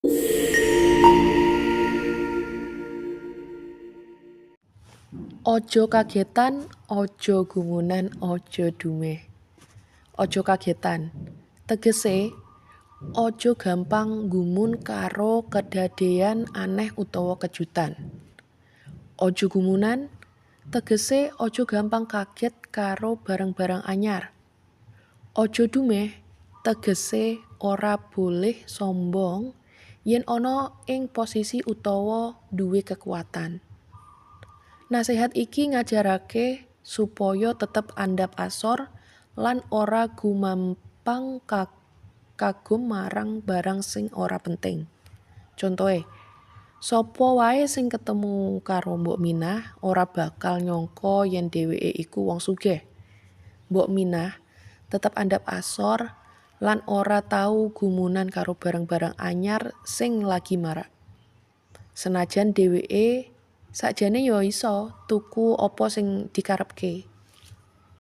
Aja kagetan, aja gumunan, aja dumeh. Aja kagetan. Tegese aja gampang gumun karo kedadean aneh utawa kejutan. Aja gumunan, tegese aja gampang kaget karo barang-barang anyar. Aja dumeh, tegese ora boleh sombong yen ana ing posisi utawa duwe kekuatan. Nasehat iki ngajarake supaya tetep andhap asor lan ora gumampang kagum marang barang sing ora penting. Contohe, sapa wae sing ketemu karo Mbok Minah ora bakal nyangka yen dheweke iku wong sugih. Mbok Minah tetep andhap asor lan ora tau gumunan karo barang-barang anyar sing lagi marak. Senajan dheweke sakjane ya iso tuku apa sing dikarepke.